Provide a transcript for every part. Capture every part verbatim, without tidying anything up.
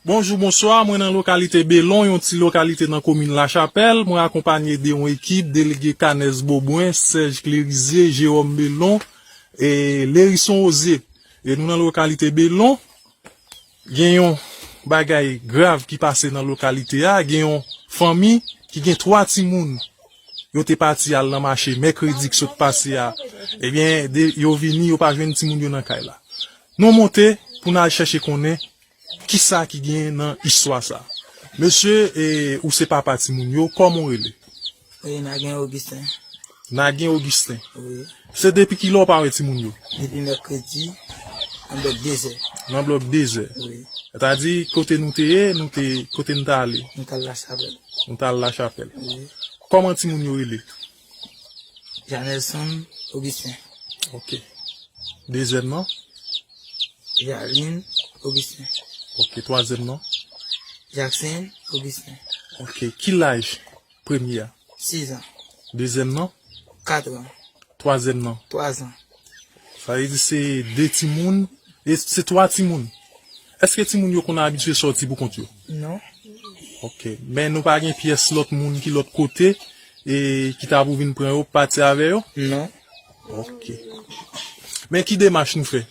Bonjou, bonswa, mwen nan lokalite Belon, yon ti lokalite nan komin Lachapèl. Mwen akonpanye de yon ekip, delege Canès Beaubrun, Serge Clerizier, Jérôme Belon, e Lerison Ozier. E nou nan lokalite Belon, gen yon bagay grav ki pase nan lokalite a, gen yon fanmi ki gen twa timoun. Yo te pati al nan mache mèkredi ki sot pase a. Ebyen, de, yo vini, yo pa jwenn timoun yo nan kay la. Nou monte pou n al chèche konnen kisa ki gen nan istwa sa. Mesye, e, ou se papa timoun yo, kòman w rele? Wi, Nagin Augustin. Nagin Augustin. Wi. Se depi kilè w pa wè timoun yo? Depi mèkredi, nan blòk dezè. Nan blòk dezè. Wi. Sètadi, kote nou te ye, nou te, kote nou t ale? Nou t al Lachapèl. Nou t al Lachapèl. Wi. Kòman timoun yo rele? Janelson Augustin. Ok. Dezyèm nan? Jaline Augustin. Ok, twazyèm nan? Jackson Augustin. Ok, ki laj premye a? Sis an. Dezyèm nan? Kat an. Twazyèm nan? Twa zan. Sa vle di se de timoun, e se twa timoun. Èske timoun yo konn abitye sòti pou kont yo? Non. Ok, men nou pa gen pyès lòt moun ki lòt kote, e ki ta pou vin pran yo, pati avè yo? Non. Ok. Men ki demach nou fè?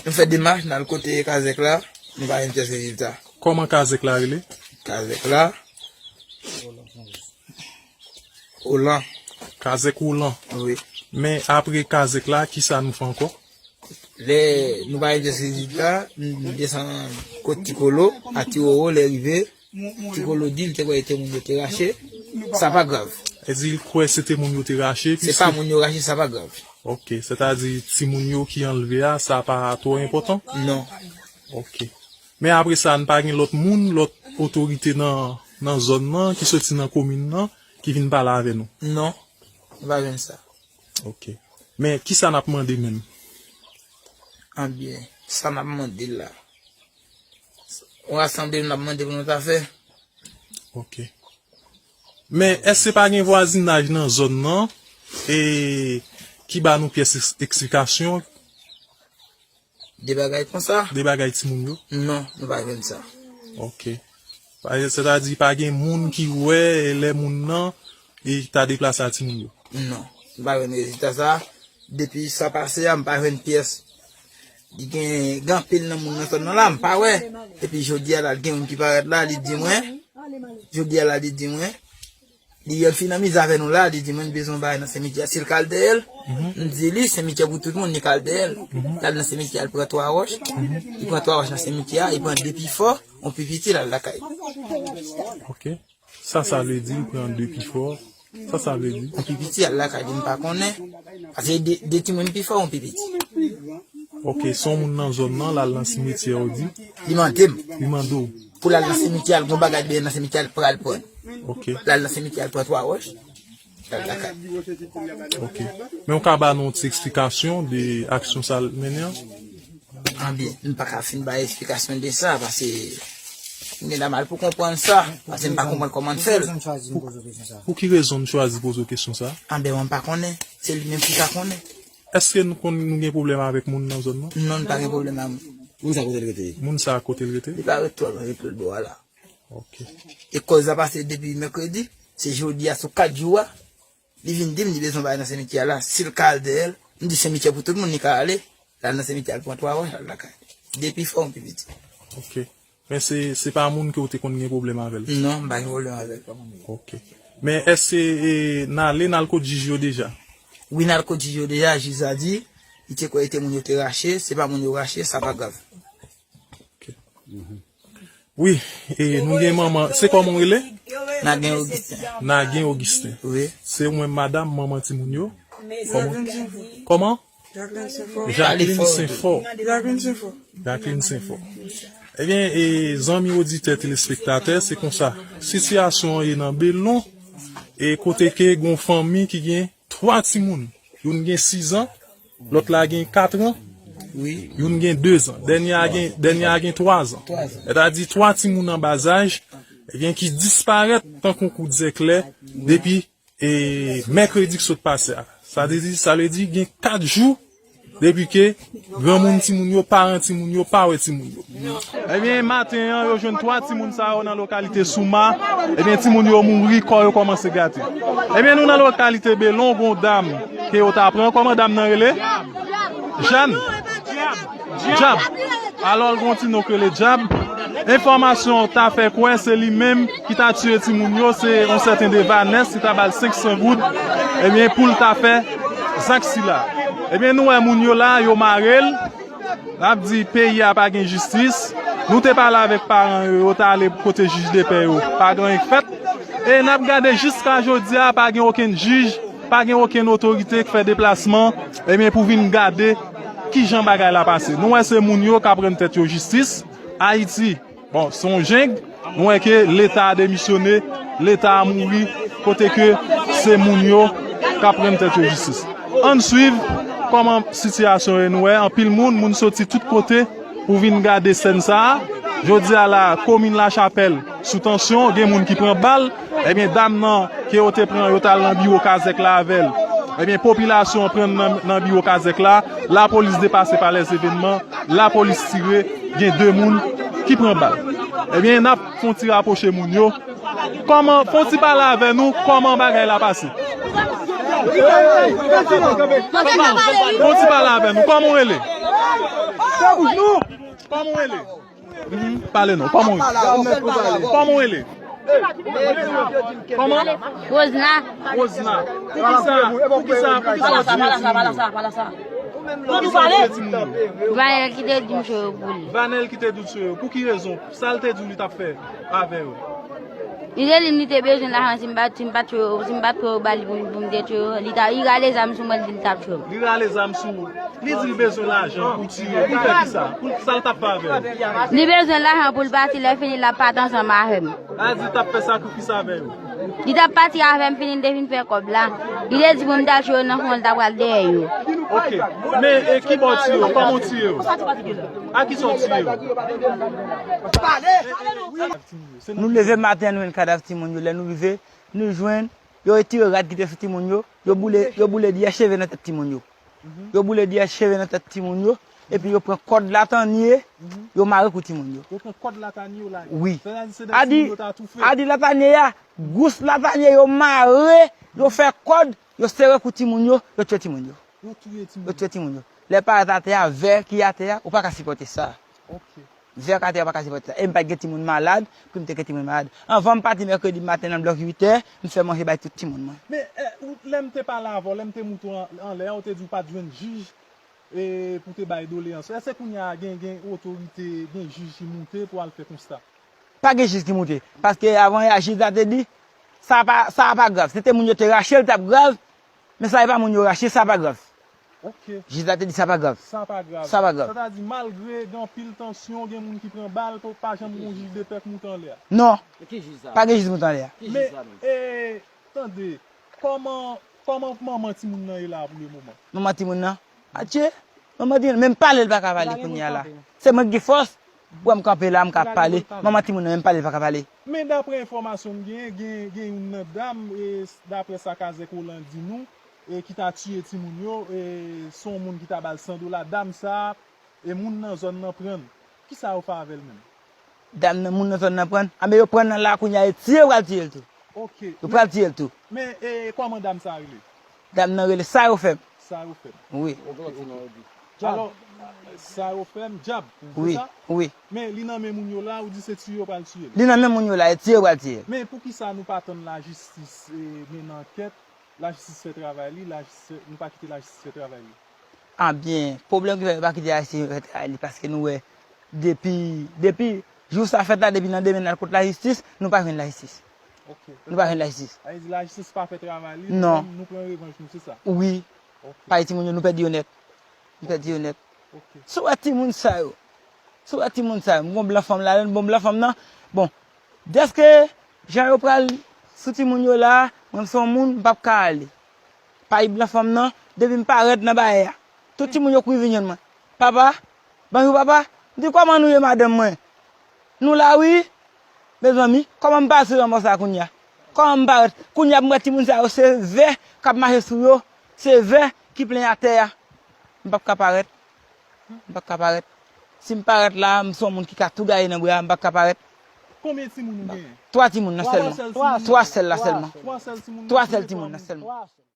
Nou fè demach, n al kote kazèk la, nou pa jwenn pyès rezilta. Kòman kazèk la rele? Kazèk la, Olan. Kazèk Olan. Wi. Men apre kazèk la, kisa nou fè ankò? Lè nou pa jwenn pyès rezilta, nou desann kot Ti Kolo, a Ti Wowo, lè rive, Ti Kolo di l te kwè timoun yo te rache, sa pa grav. E di l kwè se timoun yo te rache, se pa piske moun yo rache, sa pa grav. Ok, sètadi timoun yo ki anlve a, sa pa twò enpòtan? Non. Ok. Men apre sa, n pa gen lòt moun, lòt otorite nan, nan zòn nan, ki soti nan komin nan, ki vin pale avè nou? Non, nou pa jwenn sa. Ok. Men kisa n ap mande menm? Anbyen, sa n ap mande la. Yon rasanble n ap mande pou nou ta fè. Ok. Men èske pa gen vwazinaj nan zòn nan, e ki ba nou pyès eks-, eksplikasyon? De bagay konsa? De bagay timoun yo? Non, nou pa jwenn sa. Ok. Pa, sètadi pa gen moun ki wè lè moun nan, e ta deplase a timoun yo? Non, nou pa jwenn rezilta sa. Depi sa pase a, m pa jwenn pyès. Li gen, gen anpil nan moun nan zòn nan la, m pa wè. Epi jodi a la, gen youn ki parèt la, li di mwen, jodi a la, li di mwen, li, yon fi nan mize avè nou la, li di mwen, li bezwen yon bagay nan simityè a, si l ka al dèyè l. M di li, simityè pou tout moun, li ka al dèyè l. L al nan simityè a, l pran twa wòch. Li pran twa wòch nan simityè a, li pran de pifò, yon pi piti, l al lakay. Ok. Sa, sa vle di, l pran de pifò. Sa, sa vle di. Yon pi piti, al lakay li, m pa konnen. Paske de, de timoun pifò, yon pi piti. Ok, se yon moun nan zòn nan, l al nan simityè, ou di? Li mande m. Li mande w. Pou l al nan simityè, al gon bagay byen nan simityè, al pral pran. Ok. L al nan simityè, al pran twa wòch. L al lakay. Ok. Men w ka ba nou yon ti eksplikasyon de aksyon sa l mennen an? Anbyen, m pa ka fin bay eksplikasyon de sa, paske m gen dwa mal pou konprann sa, paske m pa konprann kòman l fè l. Pou ki rezon n chwazi poze w kesyon sa? Anbyen, mwen m pa konnen. Se li menm ki ka konnen. Èske nou konn, nou gen pwoblèm avèk moun nan zòn nan? Non, nou pa gen pwoblèm ak moun. Moun sa kote l rete? Moun sa kote l rete? Li pa ret twò lwen, li ret lòt bò a la. Ok. E kòz la pase depi mèkredi, se jodi a sou kat jou a, li vin di m li bezwen bagay nan simityè a la, si l ka al dèyè l, m di simityè pou tout moun, li ka ale, l al nan simityè a, l pran twa wòch, l al lakay. De pifò, yon pi piti. Ok. Men se, se pa moun ke w te konn gen pwoblèm avè l? Non, m pa gen pwoblèm avè l. Ok. Men èske, e, n ale, n al kot jij yo deja? Wi, n al kot jij yo deja, jij la di, li te kwè e te moun yo te rache, se pa moun yo rache, sa pa grav. Ok. Wi, e, nou gen manman, se kòman w rele? Nagin Augustin. Nagin Augustin. Wi. Se ou menm madanm, manman timoun yo? Kòman? Jacqueline Saint-Fort. Kòman? Jacqueline Saint-Fort. Jacqueline Saint-Fort. Jacqueline Saint-Fort. Ebyen, e, zanmi oditè, telespektatè, se konsa. Sitiyasyon an ye nan Belon, e kote ke gon fanmi ki gen twa timoun. Youn gen sis an, lòt la gen kat an, wi, youn gen de zan, dènye a gen, dènye a gen twa zan. Twa zan. Sètadi twa timoun an ba zaj, ebyen, ki disparèt tankou kout zeklè depi, e, mèkredi ki sot pase a. Sa vle di, sa vle di gen kat jou Depi ke granmoun timoun yo, paran timoun yo pa wè timoun yo. Ebyen, maten an, yo jwenn twa timoun sa yo nan lokalite Souma. Ebyen, timoun yo mouri, kò yo kòmanse gate. Ebyen, nou nan lokalite Belon, gon dam ke yo ta pran. Kòman dam nan rele? Jàn? Djab. Alò, l gon ti non k rele Djab. Enfòmasyon ta fè kwè se li menm ki ta tiye timoun yo, se yon sèten Devanès ki ta ba l senk san goud, ebyen, pou l ta fè zak sila. Ebyen, nou wè moun yo la, yo mare l. N ap di peyi a pa gen jistis. Nou te pale avèk paran yo, yo t ale kote jij de pè yo. Pa gen anyen k fèt. E n ap gade jiska jodi a, pa gen okenn jij, pa gen okenn otorite k fè deplasman, ebyen, pou vin gade kijan bagay la pase. Nou wè se moun yo k ap rann tèt yo jistis. Ayiti, bon, se yon jeng. Nou wè ke Leta a demisyone, Leta a mouri, kote ke se moun yo k ap rann tèt yo jistis. Ann swiv kòman sitiyasyon ye. Nou wè anpil moun, moun soti tout kote pou vin gade sèn sa a. Jodi a la, komin Lachapèl sou tansyon, gen moun ki pran bal. Ebyen, dam nan ke yo te pran, yo t al nan biwo kazèk la avè l. Ebyen, popilasyon an pran nan, nan biwo kazèk la. Lapolis depase pa lèzevènman. Lapolis tire, gen de moun ki pran bal. Ebyen, n ap fè yon ti rapwoche moun yo. Kòman, fè yon ti pale avè nou, kòman bagay la pase? Fè yon ti pale avè nou, kòman w rele? Kòman w rele? Mhm, pale non, kòman w rele? Kòman w rele? Kòman? Rosna. Rosna. Poukisa, poukisa, poukisa w tiye timoun yo? Poukisa w tiye timoun yo? Vanèl ki te di m cho yo pou li. Vanèl ki te di w cho yo. Pou ki rezon? Sa l te di w li t ap fè avè yo? Li te di m li te bezwen lajan, si m pa, si m pa tchwe yo, si m pa tchwe yo ba li pou, pou m te tchwe yo, li ta, li rale zam sou mwen, li di l t ap tchwe m. Li rale zam sou ou. Li di l bezwen lajan pou tiye yo. Pou fè kisa? Pou sa l t ap fè avè yo? Li bezwen lajan pou l pati, lè fini l ap pati ansanm avè m. A di l t ap fè sakrifis avè yo. Li t ap pati avè m, fini l te fin fè kòb la. Li te di pou m ta tchwe yo nan fon, l ta pral dèyè yo. Ok. Men, e, ki bò w tiye yo? Kòman w tiye yo? A kisa w tiye yo? Nou leve maten an, nou jwenn kadav timoun yo. Lè nou rive, nou jwenn yo retire rad ki te sou timoun yo. Yo boule, yo boule dyè cheve nan tèt timoun yo. Yo boule dyè cheve nan tèt timoun yo. Epi yo pran kòd latanye, yo mare kou timoun yo. Yo pran kòd latanye, yo lage. Wi. Sètadi se de timoun yo ta toufe. Adi latanye a, gous latanye yo mare, yo fè kòd, yo sere kou timoun yo, yo tchwe timoun yo. Yo touye timoun yo. Yo tchwe timoun yo. Lè parèt atè a, vè ki atè a, ou pa ka sipòte sa. Ok. Vè k atè a pa ka sipòte sa. E m pa t gen timoun malad, pou m te gen timoun malad. Anvan m pati mèkredi maten nan blòk uit è, m fè manje bay tout timoun mwen. Men, eh, ou, lè m te pale avè w, lè m te moute w an, anlè a, ou te di w pa t jwenn jij, eh, pou te bay doleyans. Èske kounye a gen, gen otorite, gen jij ki moute pou al fè konsta? Pa gen jij ki moute. Paske avan yè jij la te di, sa pa, sa pa grav. Si te moun yo te rache l, t ap grav. Men sa e pa moun yo rache, sa pa grav. Ok. Jij la te di sa pa grav. Sa pa grav. Sa pa grav. Sètadi, malgre gen anpil tansyon, gen moun ki pran bal, pa, pa janm gen yon jij de pè k moute anlè a. Non. E ki jij sa? Pa gen jij moute anlè a. Ki jij sa menm? Men, e, tande, kòman, kòman manman timoun nan ye la pou le moman? Manman timoun nan? Adje, manman timoun nan, menm pale l pa ka pale kounye a la. Se mwen ki gen fòs, wè m kanpe la, m ka pale. Manman timoun nan, menm pale l pa ka pale. Men daprè enfòmasyon m genyen, gen, gen youn nan dam, e, daprè sa Kazèk Roland di nou, e ki ta tiye timoun yo, e se yon moun ki ta ba l san dola. Dam sa a, e moun nan zòn nan pran l. Kisa yo fè avè l menm? Dam nan, moun nan zòn nan pran l. Anben yo pran l nan la kounye a, e tiye yo pral tiye l tou. Ok. Yo pral tiye l tou. Men, e, kòman dam sa a rele? Dam nan rele Sa yo fè m. Sa yo fè m. Wi. Ok, ok. Alò, Sa yo fè m, Djab, se sa? Wi, wi. Men li nan men moun yo la, ou di se tiye yo pral tiye l? Li nan men moun yo la, e tiye yo pral tiye l. Men poukisa nou pa tann lajistis, e, mennen ankèt? Lajistis fè travay li, lajistis fè, nou pa kite lajistis fè travay li. Anben, pwoblèm ki fè nou pa kite lajistis fè travay li, paske nou wè, depi, depi jou sa fèt la, depi nan demen n al kot lajistis, nou pa jwenn lajistis. Ok. Nou pa jwenn lajistis. Sa vle di lajistis pa fè travay li, nou menm, nou pran revanj nou, se sa? Wi. Ok. Paske timoun yo, nou pèdi yo nèt. Nou pèdi yo nèt. Ok. Si w wè timoun sa yo, si w wè timoun sa yo, m gon blan fanm ladan l, bon, blan fanm nan, bon, dèske jan yo pral sou timoun yo la, mwen m se yon moun, m p ap ka ale. Payi blan fanm nan, depi m parèt nan bagay la, tout timoun yo kouri vin jwenn mwen. Papa, bonjou papa. M di, kòman nou ye madanm mwen? Nou la wi. Mezanmi, kòman m pase lanmò sa a kounye a? Kòman m parèt? Kounye a pou m wè timoun sa yo, se vè k ap mache sou yo, se vè ki plen atè a. M p ap ka parèt. M p ap ka parèt. Si m parèt la, m se yon moun ki ka tou gaye nan bra, m p ap ka parèt. Konbyen timoun ou genyen? Twa timoun nan sèlman. Twa sèl la sèlman. Twa sèl timoun. Twa sèl timoun nan sèlman.